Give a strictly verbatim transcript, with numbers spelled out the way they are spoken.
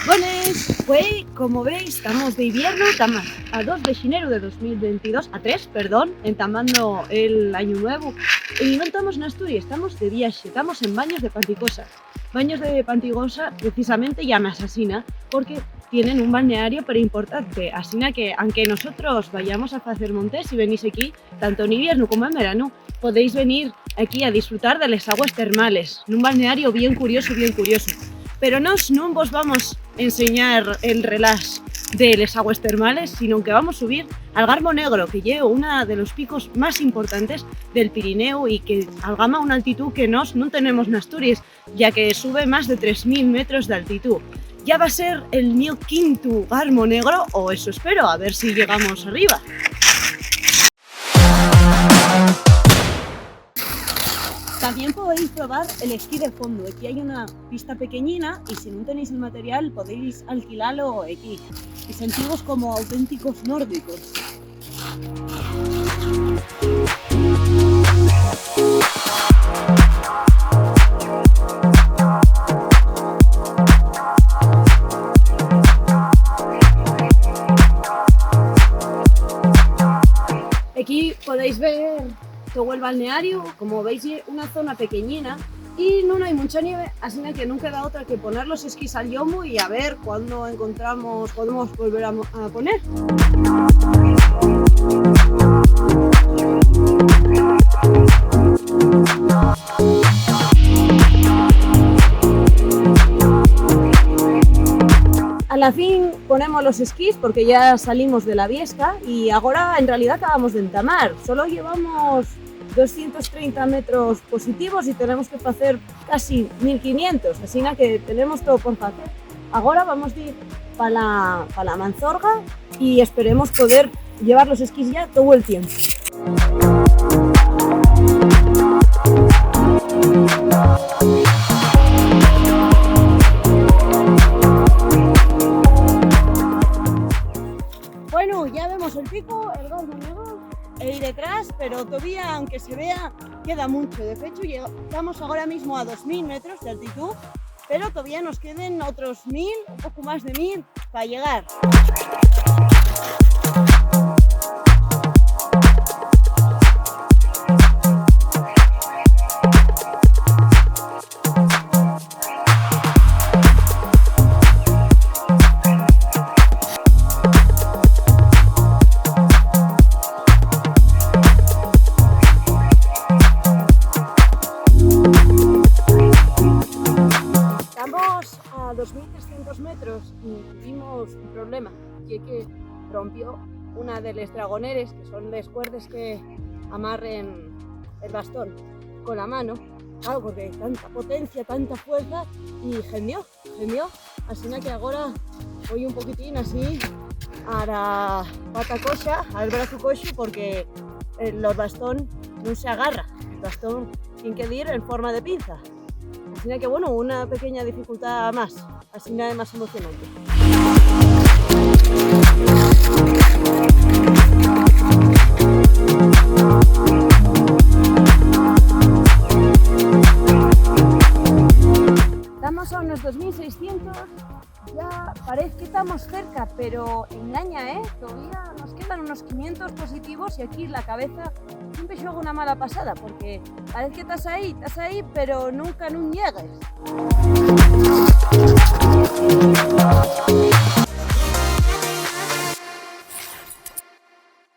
Bones, güei, como veis, tamos d'hibiernu, tamos a dos de xineru de dos mil veintidós, a tres, perdón, entamando el añu nuevu. Y non tamos n'Asturias, tamos de viaxe, tamos en Baños de Panticosa. Baños de Panticosa, precisamente, llámase asina, porque tienen un balneario perimportante. Asina que, anque nosotros vayamos a facer montes y venís aquí, tanto n'hibiernu como en veranu, podéis venir aquí a disfrutar de les agües termales, nun balneario bien curiosu, bien curiosu. Pero nós nun vos vamos enseñar el relax de les agües termales, sino que vamos subir al Garmo Negro, que ye una de los picos más importantes del Pirineu y que algama una altitud que nós nun tenemos n'Asturies, ya que sube más de tres mil metros d'altitú. Ya va ser el mio quintu Garmo Negro, o eso espero, a ver si llegamos arriba. Tamién podéis probar el esquí de fondu. Aquí hai una pista pequeñina y si nun tenéis el material podéis alquilalo aquí y sentivos como auténticos nórdicos. Aquí podéis ver todo el balneario, como veis, ye una zona pequeñina y nun hai muncha nieve, asina que nun queda otra que poner los esquís al llomu y a ver cuándo encontramos, podemos volver a mo-, a poner. A la fin ponemos los esquís porque ya salimos de la viesca y agora en realidad acabamos d'entamar. Solo llevamos doscientos treinta metros positivos y tenemos que facer casi mil quinientos, asina que tenemos todo por facer. Agora vamos dir pa la, pa la Manzorga y esperemos poder llevar los esquís ya todo el tiempo. Bueno, ya vemos el pico, el Garmo Negro, ahí detrás, pero todavía, aunque se vea, queda mucho. De hecho, llega-, estamos ahora mismo a dos mil metros de altitud, pero todavía nos queden otros mil, un poco más de mil, pa llegar. Estamos a dos mil trescientos metros y tuvimos un problema, ye que rompió una de les dragoneres, que son les cuerdes que amarren el bastón con la mano, claro, porque tanta potencia, tanta fuerza, y hendió, hendió. Asina que agora voi un poquitín así a la pata coxa, al brazu coxu, porque el, el bastón nun se agarra, el bastón tien que dir en forma de pinza. Asina que, bueno, una pequeña dificultá más, asina é más emocionante. Tamos a unos dos mil seiscientos, ya parez que tamos cerca, pero engaña, ¿eh? Todavía nos quedan unos quinientos positivos y aquí la cabeza siempre xuega una mala pasada, porque parez que tas ahí, tas ahí, pero nunca nun llegues.